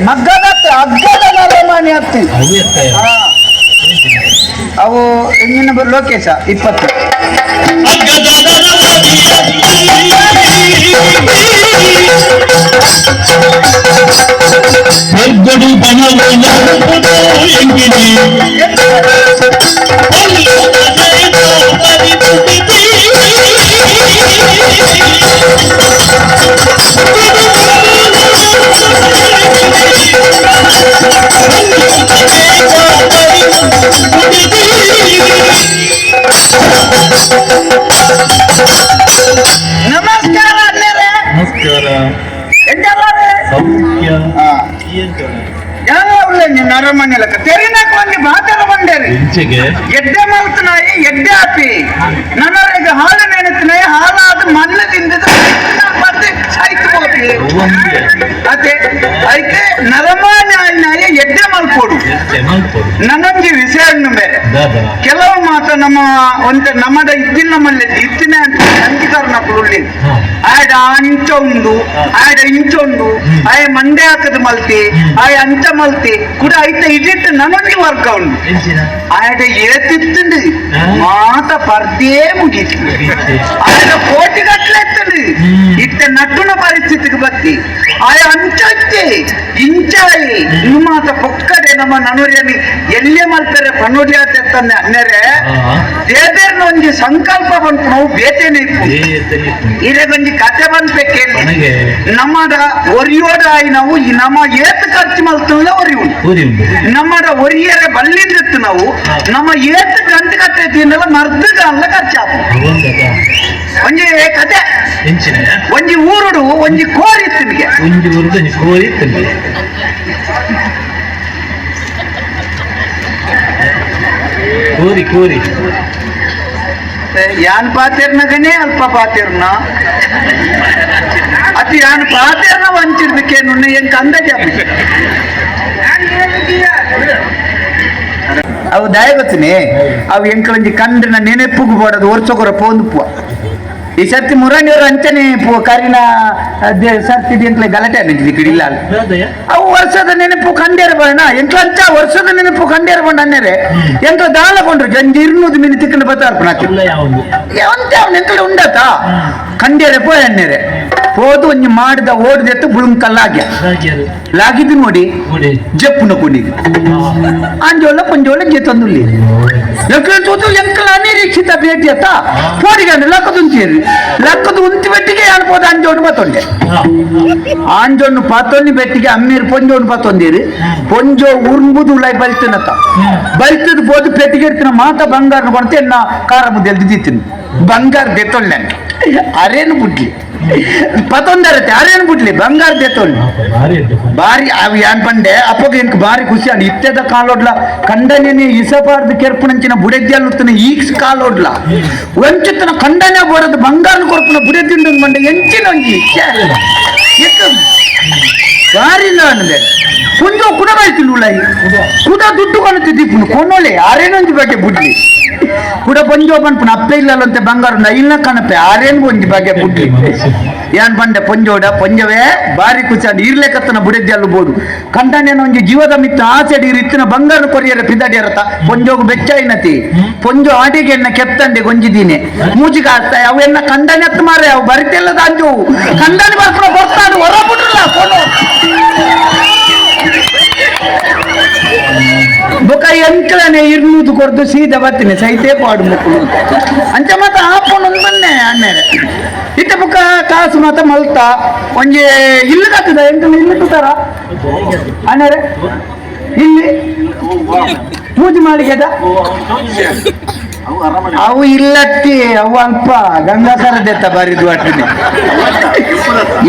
ಮಗ್ಗದ ಅಗ್ಗದ ನರಮಾನಿ ಅತ್ತಿ. ಅವು ಎತ್ತ. ಅವು ಎಂಜಿನ ಲೋಕೇಶ 20. ಸ್ವರ್ಗಡು ಬನವು ಎಂಗಿನಿ. ನಮಸ್ಕಾರ ಅಣ್ಣರೇ. ನಮಸ್ಕಾರ. ಎಂಜಲ್ಲಾರೆ? ಸೌಖ್ಯ. ಯಾವ ಉಳ್ಳೆ ನರಮನೆ ಲೆಕ್ಕ ತೆರಿನಕ್ ಒಂಜಿ ಬಾತರ ಬಂದೇರಿ. ಇಂಚೆಗೆ. ಎಡ್ಡೆ ಮಲ್ತನಾಯಿ ಎಡ್ಡೆ ಆಪಿ ನನವರಿಗೆ ಹಾಲು ನೆನೆತನಾಯಿ ಹಾಲಾದ ಮಣ್ಣು ತಿಂದಿದ್ದು ಮತ್ತೆ ಸಾಯ್ತು ಹೋಗಿ. ಒಂದೇ. ಅದೇ ಐಕೆ ನರಮಾನ್ಯ ಆಯ್ನಾಯಿ ಎಡ್ಡೆ ಮಲ್ಪೋಡು. ಎತ್ತೆ ಮಲ್ಪೊಡು. ನನೊಂಜಿ ವಿಷಯ ಬೇರೆ. ದಾದಾ. ಕೆಲವು ಮಾತ ನಮ್ಮ ಒಂತೆ ನಮ್ಮದ ಇದ್ದಿನ ನಮ್ಮಲ್ಲಿ ಇತ್ತಿನ ಅಂತ ಅಂಕಿಕಾರನಕ್ಕಳು ಉಳ್ಳಿ. ಆಯ್ಡ ಅಂಚ ಉಂಡು, ಆಯ್ಡ ಇಂಚ ಉಂಡು, ಆಯ ಮಂಡೆ ಹಾಕದ ಮಲ್ತಿ, ಆಯ ಅಂಚ ಮಲ್ತಿ ಕೂಡ ಐತ ಇದಿಟ್ಟು ನನೊಂಜಿ ವರ್ಗ ಉಂಡು. ಎಂಚಿನ? ಆಯಡ ಏತಿತ್ತುಂಡು ಮಾತ ಪರ್ದೇ ಮುಗೀತು. ಮುಗೀತು. ಆಯಡ ಕೋಟಿ ಗಟ್ಲೆ ಎತ್ತುಂಡು. ಇತ್ತ ನಟ್ಟುನ ಪರಿಸ್ಥಿತಿಗೆ ಬತ್ತಿ ಆಯ ಅಂಚತ್ತೆ ಇಂಚಾಯಿ ಮಾತ ಪೊಕ್ಕಡೆ ನಮ್ಮ ನನುರಿಯನಿ ಎಲ್ಲೇ ಮಲ್ಪೆರೆ ಪನುಡಿ ಆತೆತ್ತಂದೆ ಅನ್ನೆರೆ. ದೇದೇರ್ನ ಒಂಜಿ ಸಂಕಲ್ಪ ಬಂತು ನಾವು ಬೇತೇನೆ ಇಪ್ಪು. ಏತನೆ ಇಪ್ಪು. ಇರೆಗೊಂಜಿ ಕತೆ ಬಂದ್ಬೇಕೇನೆ. ಕೊನೆಗೆ. ನಮ್ಮದ ಒರಿಯೋಡ ಆಯಿ ನಾವು ಈ ನಮ್ಮ ಏತ್ ಖರ್ಚು ಮಲ್ತಲ್ಲ ಒರಿ ಉಂಟು. ಊರಿ ಉಂಟು. ನಮ್ಮದ ಒರಿಯರೆ ಬಲ್ಲಿಂದಿತ್ತು ನಾವು ನಮ್ಮ ಏತ್ ಗಂಟೆ ಕಟ್ಟೈತಿ ಮರ್ದಗ ಅಲ್ಲ ಖರ್ಚಾಪ. ಒಂದದ. ಒಂಜಿ ಕತೆ. ಎಂಚಿನ? ಒಂಜಿ ಊರುಡು ಒಂಜಿ ಕೋರಿ ಇತ್ತು ನಿಮಗೆ. ಒಂಜಿ ಊರುಡು ಒಂಜಿ ಕೋರಿ ಇತ್ತು. ಕೋರಿ ಕೋರಿ. ಯಾನ್ ಪಾತೇರ್ನಗನೇ ಅಲ್ಪ ಪಾತೇರ್ನ ಅತಿ ಯಾನ್ ಪಾತೇರ್ನ ವಂಚಿರ್ಬೇಕೇನು ಎಂಕ ಅಂದಾಜೆ. ಅವು ದಾಯ ಗೊತ್ತಿನಿ ಅವು ಎಂಕಲೊಂಜಿ ಕಂಡ್ರಿನ ನೆನೆಪ್ಪುಗು ಬೋಡದು ವರ್ಷಕೊರ ಪೋಂದು ಪುವ. ಈ ಸರ್ತಿ ಮುರಾಣಿಯವರು ಅಂಚನೆ ಪೂ ಕರಿನ ಸರ್ತಿ ಎಂಕ್ಲೆ ಗಲಾಟೆ ಅನ್ನಿದ್ವಿ ಕಿಡಿಲ್ಲ. ದಾದಯ್ಯ. ಅವು ವರ್ಷದ ನೆನಪು ಕಂಡೇರ ಬಣ್ಣ ಎಂಕ್ಲ ಅಂಚ ವರ್ಷದ ನೆನಪು ಕಂಡೇರ ಬಣ್ಣ ಅನ್ನೇರೆ ಎಂಕ್ಲ ದಾಲ ಕೊಂಡ್ರು ಜಂಜಿ ಇರ್ನೂದು ಮಿನಿ ತಿಕ್ಕಂಡು ಬತ್ತಾರ್ಪಣ. ಅಲ್ಲ ಯಾವುದು? ಅಂತೆ ಅವನ ಎಂಕಲೆ ಉಂಡತ ಕಂಡೇರೆ ಪೋಯ್ ಅನ್ನೇರೆ ಪೋದು ಒಂಜಿ ಮಾಡಿದ ಓಡ್ದೆತ್ತು ಬುಳುಂಕಲ್ಲಾಗ್ಯ. ರಾಜ್ಯರು. ಲಾಗಿದ್ದು ನೋಡಿ. ಗುಡಿ. ಜಪ್ಪುನ ಕೊನಿಗೆ ಅಂಜೋಲ ಪಂಜೋಲ ಜೇತಂದುಲ್ಲಿ ಎಂಕಲ ತೂತು ಎಂಕಲ ಅನಿರೀಕ್ಷಿತ ಭೇಟಿ ಅತ್ತ ಪೋಡಿಗಂದ್ರೆ ಲಕ್ಕದು ಉಂತೀರಿ ಲಕ್ಕದು ಉಂತಿ ಬೆಟ್ಟಿಗೆ ಅನ್ಬೋದು ಅಂಜೋನು ಬತ್ತೊಂಡೆ. ಆಂಜೋನು ಪಾತೊಂದಿ ಬೆಟ್ಟಿಗೆ ಅಮ್ಮೀರ್ ಪೊಂಜೋನು ಪಾತೊಂದಿರಿ ಪೊಂಜೋ ಉರ್ಂಬುದು ಉಳ್ಳಾಯಿ ಬಲ್ತಿನತ್ತ ಬಲ್ತದ ಪೋದು ಪೆಟ್ಟಿಗೆ ಇರ್ತಿನ ಮಾತ ಬಂಗಾರ ಕೊಡ್ತೆ ಎನ್ನ ಕಾರ ಮುದ್ದೆಲ್ ದಿದ್ದೀನಿ ಬಂಗಾರ ದೆತ್ತೊಳ್ಳೆ ಅರೇನು ಬುಡ್ಲಿ ಪತೊಂದರತೆ ಅರೇನು ಬುಡ್ಲಿ ಬಂಗಾರ ದೆತ್ತೊಳ್ಳೆ. ಭಾರಿ ಉಂಟು. ಬಾರಿ ಅವು ಏನ್ ಪಂಡೆ ಅಪ್ಪಗ ಎಂಕ್ ಬಾರಿ ಖುಷಿ ಅಂಡ್ ಇತ್ತೆದ ಕಾಲೋಡ್ಲ ಕಂಡನೇ ಇಸಪಾರ್ದು ಕೆರ್ಪುನಂಚಿನ ಬುಡೆದ್ಯಲ್ಲುತ್ತನ ಈ ಕಾಲೋಡ್ಲ ವಂಚಿತನ ಕಂಡನೆ ಬೋಡದು ಬಂಗಾರ ಕೊರ್ಪುನ ಬುಡೆದ್ದಿಂಡು ಮಂಡೆ ಎಂಚಿನ ಒಂಜಿ ಛೆ, ಎಕ್ಕ ಬಾರಿ ಅಂದೆ ಪುಂಜೋ ಕುಡ ಬೈತಿಲ್ಲ ಉಳ್ಳಾಯಿ ಕುಡ ದುಡ್ಡು ಕೊನತಿದ್ದೀಪುನು ಕೊನೋಲೆ ಆರೇನೊಂಜಿ ಬಗ್ಗೆ ಬುಡ್ಲಿ ಕುಡ ಪೊಂಜೋ ಪನ್ಪುನ ಅಪ್ಪೆ ಇಲ್ಲಲ್ಲಂತೆ ಬಂಗಾರ ಇಲ್ಲ ಕಣಪೆ ಆರೇನು ಒಂಜಿ ಬಗ್ಗೆ ಬುಡ್ಲಿ ಏನ್ ಬಂಡೆ ಪೊಂಜೋಡ ಪೊಂಜವೇ ಬಾರಿ ಖುಷಿ ಅಂಡ್ ಇರ್ಲೇಕತ್ತನ ಬುಡೆದ್ದಿ ಅಲ್ಲು ಬೋಡು ಕಂಡನೇನ ಒಂಜಿ ಜೀವದ ಮಿತ್ತ ಆಸೆಡಿ ಇತ್ತಿನ ಬಂಗಾರ ಕೊರಿಯರ ಪಿದಡಿಯರತ ಪೊಂಜೋಗು ಬೆಚ್ಚಾಯಿನತಿ ಪೊಂಜೋ ಆಡಿಗೆ ಎನ್ನ ಕೆತ್ತಂಡೆ ಗೊಂಜಿದೀನೆ ಮೂಜಿಗೆ ಆಸ್ತ ಅವು ಎನ್ನ ಕಂಡನೆ ಎತ್ತು ಮಾರೆ ಅವು ಬರಿತೆಲ್ಲದ ಅಂಜು ಕಂಡನೆ ಬರ್ಪುನ ಬರ್ತಾಡು ಹೊರ ಬಿಡ್ರಲ್ಲ ಫೋನು ಬೊಕ ಎಂಕ್ಲನೆ ಇರ್ನೂದು ಕೊರ್ದು ಸೀದಾ ಬತ್ತಿನಿ ಸೈತೆ ಪಾಡು ಮುಕ್ಕಳು ಅಂಚ ಮಾತ ಆಪುಂಡು ಬನ್ನೆ ಅಣ್ಣರೆ ಇತ್ತ ಬೊಕ ಕಾಸು ಮಾತ ಮಲ್ತ ಒಂಜಿ ಇಲ್ಲು ಕತ್ತದ ಎಂಕಲ್ ಇಲ್ಲು ಕೂತಾರ ಅಣ್ಣರೆ ಇಲ್ಲಿ ಪೂಜೆ ಮಾಳಿಗೆದ ಅವು ಇಲ್ಲತ್ತಿ ಅವು ಅಲ್ಪ ಗಂಗಾಧರ ದೆತ್ತ ಬಾರಿದು ಅಟ್ಟಿನಿ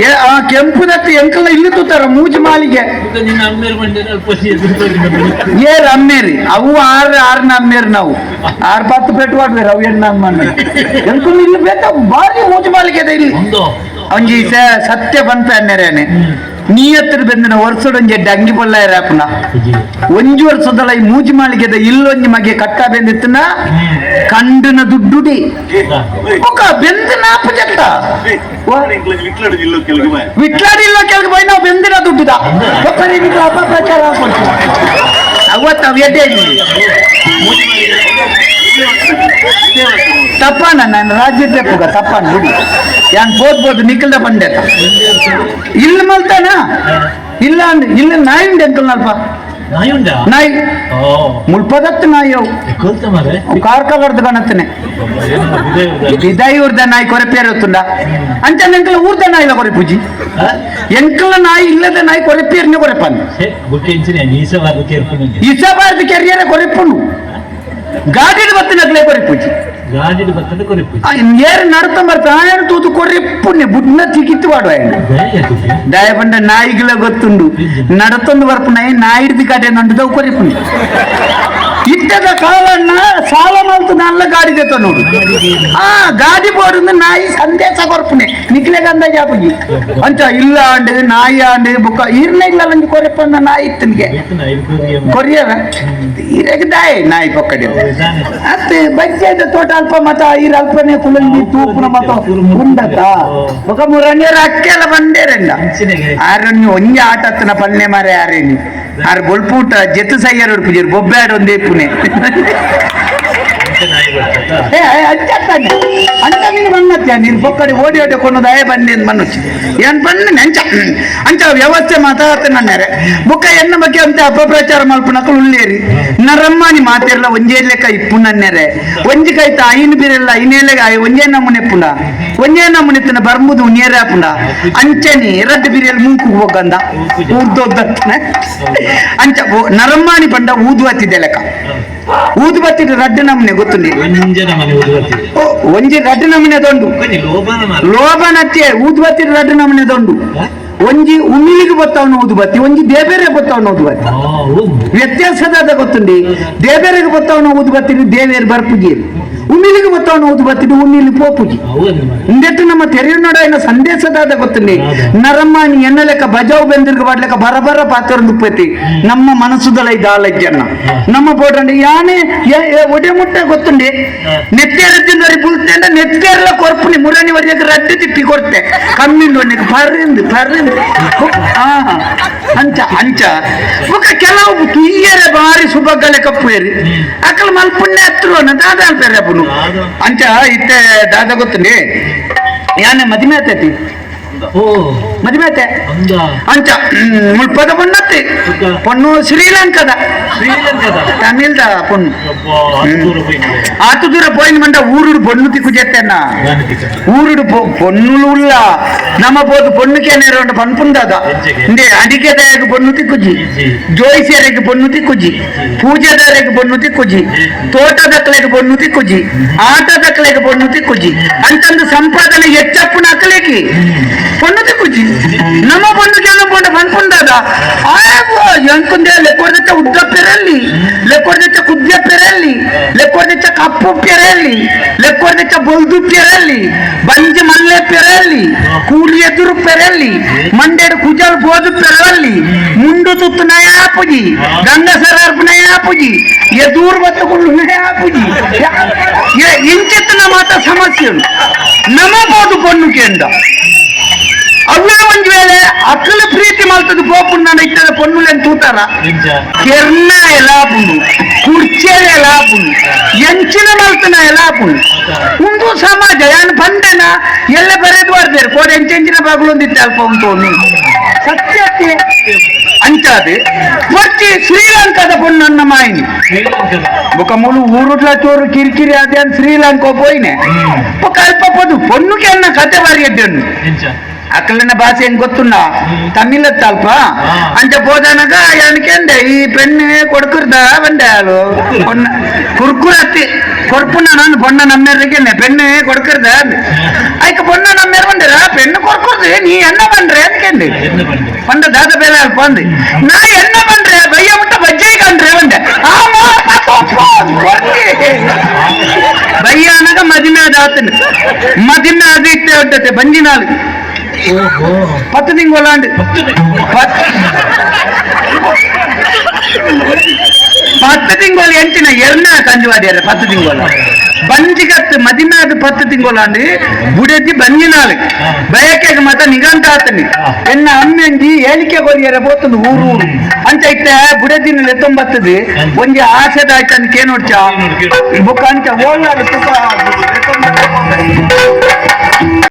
ಏ ಆ ಕೆಂಪುದತ್ತಿ ಎಂಕಲ್ಲ ಇಲ್ಲಿ ತೂತಾರ ಮೂಜಿ ಮಾಲಿಗೆ. ನಿನ್ನ ಅಮ್ಮೇರು ಬಂದರೆ ಅಲ್ಪ ಎದುರು. ಏರ್ ಅಮ್ಮೇರಿ ಅವು ಆರು ಆರ್ನ ಅಮ್ಮೇರಿ ನಾವು ಆರು ಪತ್ತು ಪೆಟ್ಟು ಆಡ್ಬೇರು ಅವು ಎಣ್ಣ ಅಮ್ಮನ್ನ ಎಂಕುಲು ಇಲ್ಲಿ ಬೇಕ ಬಾರಿ ಮೂಜಿ ಮಾಲಿಗೆ ಅದ ಇಲ್ಲಿ. ಒಂದು. ಒಂಜಿ ಸತ್ಯ ಬಂತ ಅನ್ನೇರೇನೆ. ನೀಯತ್ತಿನ ಬೆಂದಿನ ವರ್ಷಡೊಂಜೆ ಡಂಗಿ ಬೊಲ್ಲಾಯ ರಾಪುನ ಒಂಜಿ ವರ್ಷದಲ್ಲ ಈ ಮೂಜಿ ಮಾಳಿಗೆದ ಇಲ್ಲೊಂಜಿ ಮಗೆ ಕಟ್ಟ ಬೆಂದಿತ್ತನ ಕಂಡನ ದುಡ್ಡುಡಿ ఒక ಬೆಂದಿನ ಆಪುಜತ್ತ ವಿಟ್ಲಾಡಿ ಇಲ್ಲ ಕೆಳಗೆ పోయి ನಾವು ಬೆಂದಿನ ದುಡ್ಡುದ ಒಕ್ಕರಿ ನಿಕ್ಲ ಅಪಪ್ರಚಾರ ಹಾಕೊಂಡು ಅವತ್ತು ಅವು ಎಡ್ಡೆ ತಪ್ಪಾನ ನಾನು ರಾಜ್ಯ ತೆಪ್ಪುಗ ತಪ್ಪಾನ ಬಿಡಿ ಯಾನ್ పోదు ನಿಖಲ್ದ ಬಂಡೆ ಇಲ್ಲು ಮಲ್ತಾನ ಇಲ್ಲ ಅಂದ್ ಇಲ್ಲ ನಾಯಿ ಉಂಡೆ ಅಂಕಲ್ ನಲ್ಪ ನಾಯಿ ಉಂಡಾ? ನಾಯಿ ಓ ಮುಲ್ಪದತ್ತು ನಾಯಿ ಅವು ಕೊಲ್ತ ಮಾರ್ರೆ. ಕಾರ್ ಕಲರ್ದು ಕಾಣತ್ತನೆ ಏನು ಬಿದೆ ಉಂಟಾ? ಇದಾಯಿ ಊರ್ದ ನಾಯಿ ಕೊರೆಪೇರು ಹೊತ್ತುಂಡ ಅಂಚ ಎಂಕಲ ಊರ್ದ ನಾಯಿ ಇಲ್ಲ ಕೊರೆಪೂಜಿ ಆ? ಎಂಕಲ ನಾಯಿ ಇಲ್ಲದ ನಾಯಿ ಕೊರೆಪೇರ್ನೆ ಕೊರೆಪನ್ ಛೆ, ಬುಕ್ಕೆ ಇಂಚಿನ ನೀಸವಾದ ಕೇರ್ಪುನಂಗೆ. ಇಸಬಾರ್ದು ಕೆರಿಯರ ಕೊರೆಪುಂಡು ಗಾಡಿಡ್ ಬತ್ತಿನಕ್ಲೆ ಕೊರೆಪೂಜಿ ಗಾಡಿಡ್ ಬತ್ತದ ಕೊರಿಪು. ಏರು ನಡ್ತ ಬರ್ತ ఆయన ತೂತು ಕೊರೆಪುಣ್ಯ ಬುಡ್ನ ತಿಗಿತ್ತು ವಾಡು ఆయన ದಯ ತುಪ್ಪಿ. ದಯಪಂಡ ನಾಯಿಗಳ ಗೊತ್ತುಂಡು ನಡತೊಂದು ಬರ್ಪುನ ನಾಯಿಡ್ದು ಕಡೆ ನಂಡುದವು ಕೊರೆಪುಂಡು ಇತ್ತದ ಕಾಲನ್ನ ಸಾಲ ಮಲ್ತು ನಲ್ಲ ಗಾಡಿ ತೆತ್ತ ನೋಡು. ಆ ಗಾಡಿ ಬೋರ್ಡ್ ನಾಯಿ ಸಂದೇಶ ಕೊರ್ಪುನೆ ನಿಕ್ಲೆಗ ಅಂದಾಜ್ ಆಪುಜಿ ಅಂಚ ಇಲ್ಲ ಅಂಡ್ ನಾಯಿ ಅಂಡ್ ಬುಕ್ಕ ಈರ್ನ ಇಲ್ಲ ಅಂಜಿ ಕೊರೆಪಂದ ನಾಯಿ ಇತ್ತನಿಗೆ ಬೇತನ ಐದು ಕೋರಿಗೆ ಕೊರಿಯರ ಈರೆಗ್ ದಾಯ್ ನಾಯಿ ಪೊಕ್ಕಡೆ ಇದಾನೆ. ಅತ್ತೆ ಬಜ್ಜೆದ ತೋಟ ಅಲ್ಪ ಮತ ಈರ ಅಲ್ಪನೆ ಕುಲಂಗಿ ತೂಪುನ ಮತ ಉಂಡತ ಬೊಕ ಮುರಣ್ಯರ ಅಕ್ಕೆಲ್ಲ ಬಂದೇರಂಡ ಇಂಚಿನೆಗೆ. ಆರಣ್ಯ ಒಂಜಿ ಆಟ ಹತ್ತನ ಪಲ್ಲೆ ಮಾರೆ ಆರೇನಿ ಆರ್ ಬೊಲ್ಪೂಟ ಜೆತ್ತು ಸೈಯರ್ ಉಡ್ಪುಜೀರ್ ಬೊಬ್ಬೆ ಒಂದೇ ಪುಣೆ ಇಂಚ ನಾಯಿ ಬರ್ತದ? ಏ ಅಂಚತ್ತಾನೆ ಅಂಚ ನೀನು ಬನ್ನತ್ಯ ನೀನು ಪೊಕ್ಕಡೆ ಓಡಿ ಓಡಿ ಕೊನ್ನೋದು ಅಯ್ಯ ಬನ್ನಿ ಅಂತ ಮನುಷ್ಯ ಏನ್ ಬನ್ನಿ ಅಂಚ ಅಂಚ ವ್ಯವಸ್ಥೆ ಮಾತಾಡ್ತ ನನ್ನೆರೆ ಬುಕ್ಕ ಎನ್ನ ಬಗ್ಗೆ ಅಂತ ಅಪಪ್ರಚಾರ ಮಲ್ಪನಕಲು ಉಳ್ಳೇರಿ ನರಮ್ಮನಿ ಮಾತಿರ್ಲ ಒಂಜೇ ಲೆಕ್ಕ ಇಪ್ಪು ನನ್ನೆರೆ ಒಂಜಿ ಕೈತ ಐನು ಬಿರೆಲ್ಲ ಐನೇಲೆ ಒಂಜೇ ನಮೂನೆ ಪುಂಡ ಒಂಜೇ ನಮೂನೆ ತಿನ್ನ ಬರ್ಮುದು ಉಣ್ಯೇರೆ ಪುಂಡ ಅಂಚನಿ ರಡ್ಡು ಬಿರಿಯಲ್ ಮೂಕು ಹೋಗಂದ ಊದ್ದೊದ್ದನೆ ಅಂಚ ನರಮ್ಮಾನಿ ಪಂಡ ಊದುವತ್ತಿದ್ದೆ ಲೆಕ್ಕ ಊದುಬತ್ತಿದ ರಡ್ಡು ನಮೂನೆ ಗೊತ್ತುಂಡಿ ಒಂಜನ ಮನೆ ಉದುವತ್ತಿದೆ. ಓ, ಒಂಜಿ ರಡ್ಡು ನಮೂನೆ ದೊಂಡು ಬನ್ನಿ, ಲೋಭನ ಮಾರ್ರೆ. ಲೋಭನತ್ತೆ ಊದುಬತ್ತಿ ರಡ್ಡು ನಮೂನೆ ದೊಂಡು ಆ? ಒಂಜಿ ಉಮಿಲಿಗೆ ಬತ್ತವನು ಊದುಬತ್ತಿ ಒಂಜಿ ದೇಬೇರೆ ಬತ್ತವನು ಊದುಬತ್ತಿ ಆ, ಹೌದು. ವ್ಯತ್ಯಾಸದ ಗೊತ್ತುಂಡಿ ದೇಬೇರೆಗೆ ಬತ್ತವನು ಊದುಬತ್ತಿ ದೇವೇರು ಬರ್ಪುಜಿ ಉಮಿಲಿಗೆ ಬತ್ತವನು ಊದುಬತ್ತಿ ಉಮಿಲಿ ಪೋಪುಜಿ ಹೌದು ಮಾರ್ರೆ. ಇಂದೆಟ್ಟು ನಮ್ಮ ತೆರೆಯುನ್ನಡ ಸಂದೇಶದಾದ ಗೊತ್ತುಂಡಿ ನರಮ್ಮಾನಿ ಎನ್ನ ಲೆಕ್ಕ ಬಜಾವ್ ಬೆಂದಿರ್ಗ ಬಾಡ್ಲೆಕ್ಕ ಬರ ಬರ ಪಾತ್ರ ದುಪ್ಪತಿ ನಮ್ಮ ಮನಸ್ಸುದಲ ಇದಾಲಜ್ಜನ್ನ ನಮ್ಮ ಬೋಟಂడి ಯಾನೆ ಒಡೆ ಮುಟ್ಟೆ ಗೊತ್ತುಂಡಿ ನೆತ್ತೇರದ್ದಿಂದರಿ ಬುಲ್ತೆಂಡ ನೆತ್ತೇರ್ಲ ಕೊರ್ಪುನಿ ಮುರಣಿ ವರಿಯಕ್ಕೆ ರಡ್ಡು ತಿಪ್ಪಿ ಕೊರ್ತೆ ಕಮ್ಮಿಂದು ಒಣ್ಣಕ್ಕೆ ಪರ್ರಿಂದು ಪರ್ರಿಂದು ಆ ಅಂಚ ಅಂಚ ಬೊಕ ಕೆಲವು ತುಯ್ಯರೆ ಬಾರಿ ಸುಬಗ್ಗಲೆ ಕಪ್ಪುಯರಿ ಅಕಲ್ ಮಲ್ಪುಣ್ಯ ಹತ್ರ ದಾದ ಅಲ್ಪೇರೆ ಅಪ್ಪನು ಅಂಚ ಇತ್ತೆ ದಾದ ಗೊತ್ತುಂಡಿ ಯಾನೆ ಮದಿಮೆ ಆತೈತಿ ಓ ಮದಿಮೆ ಆತೆ ಅಂದ ಅಂಚ ಮುಲ್ಪದ ಪೊಣ್ಣತ್ತಿ ಪೊಣ್ಣು ಶ್ರೀಲಂಕಾದ ಶ್ರೀಲಂಕಾದ ತಮಿಳ್ದ ಪೊಣ್ಣು ಅಬ್ಬಾ, ಅಷ್ಟು ದೂರ ಹೋಗಿದೆ. ಆತು ದೂರ ಪೋಯಿನ ಮಂಡ ಊರುಡು ಪೊಣ್ಣು ತಿಕ್ಕು ಜೆತ್ತೆನ್ನ ಗಾನತಿಕ. ಊರುಡು ಪೊನ್ನುಲು ಉಲ್ಲ ನಮ್ಮ ಪೋದು ಪೊಣ್ಣು ಕೇನೇರ ಉಂಡು ಪನ್ಪುಂದಾದ ಇಂದೆ ಅಡಿಗೆದಾಯಗ ಪೊಣ್ಣು ತಿಕ್ಕುಜಿ ಜೋಯಿಸಿಯರಿಗೆ ಪೊಣ್ಣು ತಿಕ್ಕುಜಿ ಪೂಜೆದಾರಿಗೆ ಪೊಣ್ಣು ತಿಕ್ಕುಜಿ ತೋಟದಕ್ಕಲೆಗೆ ಪೊಣ್ಣು ತಿಕ್ಕುಜಿ ಆಟದಕ್ಕಲೆಗೆ ಪೊಣ್ಣು ತಿಕ್ಕುಜಿ ಅಂತಂದು ಸಂಪಾದನೆ ಹೆಚ್ಚಪ್ಪನ ಅಕ್ಕಲೇಕಿ ಪೊಣ್ಣು ತಿಕ್ಕುಜಿ ನಮ್ಮ ಪೊಣ್ಣು ಕೇನ ಪೊಂಡ ಪನ್ಪುಂದಾದ ಎಂಕುಂದೆ ಲೆಕ್ಕೊಡ್ದಚ್ಚ ಉದ್ದ ಪೆರಲ್ಲಿ ಲೆಕ್ಕೊಡ್ದಚ್ಚ ಕುದ್ಯ ಪೆರಲ್ಲಿ ಲೆಕ್ಕೊಡ್ದಚ್ಚ ಕಪ್ಪು ಪೆರಲ್ಲಿ ಲೆಕ್ಕೊಡ್ದಚ್ಚ ಬೊಲ್ದು ಪೆರಲ್ಲಿ ಬಂಜಿ ಮಲ್ಲೆ ಪೆರಲ್ಲಿ ಕೂಲಿ ಎದುರು ಪೆರಲ್ಲಿ ಮಂಡೇಡು ಕುಜಲ್ ಬೋದು ಪೆರವಲ್ಲಿ ಮುಂಡು ತುತ್ತು ನಯಾಪುಜಿ ಗಂಗಸರಾರ್ಪು ನಯಾಪುಜಿ ಎದೂರು ಬತ್ತುಕೊಂಡು ನಯಾಪುಜಿ ಇಂಚಿತ್ತಿನ ಮಾತ ಸಮಸ್ಯೆ ನಮ ಬೋದು ಪೊಣ್ಣು ಕೇಂದ್ರ ಅವೇ ಒಂದ್ ವೇಳೆ ಅಕ್ಕಲ ಪ್ರೀತಿ ಮಲ್ತದ ಪೋಪುಂಡ ಇತ್ತದ ಪೊನ್ನುಲೆನ್ ತೂತಾರ ಎಂಚ? ಕೆರ್ನ ಎಲಾಪುಂಡು ಕುರ್ಚೆರೆ ಎಲಾಪುಂಡು ಎಂಚಿನ ಮಲ್ತನ ಎಲಾಪುಂಡು ಉಂದು ಸಮಾಜ ಯಾನ್ ಪಂಡೆನ ಎಲ್ಲ ಬರೆದು ಬರ್ತಾರೆ ಕೋಡೆ ಎಂಚೆಂಚಿನ ಬಾಗುಲೊಂದಿತ್ತೆ ಅಲ್ಪ ಉಂಟು ಸತ್ಯಕ್ಕೆ ಅಂಚಾದೆ ಬಚ್ಚಿ ಶ್ರೀಲಂಕಾದ ಪೊಣ್ಣನ್ನ ಮಾಯಿನಿ ಶ್ರೀಲಂಕಾದ. ಬೊಕ ಮುಳು ಊರುಡ್ಲ ಚೋರು ಕಿರಿಕಿರಿ ಅದೇ ಅಂತ ಶ್ರೀಲಂಕಾ ಪೋಯಿನೆ ಬೊಕ ಅಲ್ಪ ಪೊದು ಪೊಣ್ಣು ಕೆನ್ನ ಕತೆ ಬಾರಿ ಎಡ್ಡೆನ್ನು ಎಂಚ? ಅಕ್ಕಲನ ಭಾಷೆ ಹೆಂಗ್ ಗೊತ್ತುಂಡ ತಮಿಳತ್ತ ಅಲ್ಪ ಅಂಚ ಬೋದನಗ ಎನ್ಕೆಂದೆ ಈ ಪೆಣ್ಣೆ ಕೊಡ್ಕುರ್ದ ಬಂದೆ ಅಲು ಪೊಣ್ಣ ಕುರ್ಕುರತ್ತಿ ಕೊರ್ಪುನ ನಾನು ಪೊಣ್ಣ ನಮ್ಮೆರ್ರಿಗೆ ಪೆಣ್ಣೆ ಕೊಡ್ಕರ್ದ ಐಕ ಪೊಣ್ಣ ನಮ್ಮೆರ್ ಬಂದಿರ ಪೆಣ್ಣು ಕೊರ್ಕುರ್ದು ನೀ ಎನ್ನ ಬಂದ್ರೆ ಅನ್ಕೆಂದೆ ಎನ್ನ ಬಂದೆ? ಪಂಡ ದಾದ ಬೇಲೆ ಅಲ್ಪ ಅಂದೆ ನಾ ಎನ್ನ ಬಂದ್ರೆ ಬಯ್ಯ ಮುಟ್ಟ ಬಜ್ಜೈ ಕಂಡ್ರೆ ಬಂದೆ ಬಯ್ಯ ಅನಗ ಮದಿಮೆ ಅದ ಆತನ ಮದಿಮೆ ಅದು ಇತ್ತೆ ಉಂಟತೆ ಬಂಜಿನಾಳು ಓಹೋ. 10 ತಿಂಗೊಲಾಂಡ್. 10 ತಿಂಗಳು ಎಂಚಿನ ಎರ್ನ ಸಂಜುವಾಡಿಯರ 10 ತಿಂಗಳ ಬಂಜಿಗತ್ತು ಮದಿನಾದ 10 ತಿಂಗಳಾಂಡ್ ಬುಡೆದಿ ಬಂಜಿನಾಳು ಬಯಕೆಗೆ ಮತ ನಿಗಂತ ಆತನಿ ಎನ್ನ ಅಮ್ಮೆಂಜಿ ಹೇಳಿಕೆ ಕೊರಿಯರ ಬೋತಂದು ಊರು ಊರು ಅಂಚ ಇತ್ತೆ ಬುಡೆದಿನ ಲೆತ್ತೊಂಬತ್ತದು ಒಂಜಿ ಆಸೆದ ಆಯ್ತಾನ ಕೇನೋಡ್ಚ ಬೊಕ್ಕ ಅಂಚ ಓಲ್ನಾಡು ತುಪ್ಪ ಲೆತ್ತೊಂಬತ್ತು.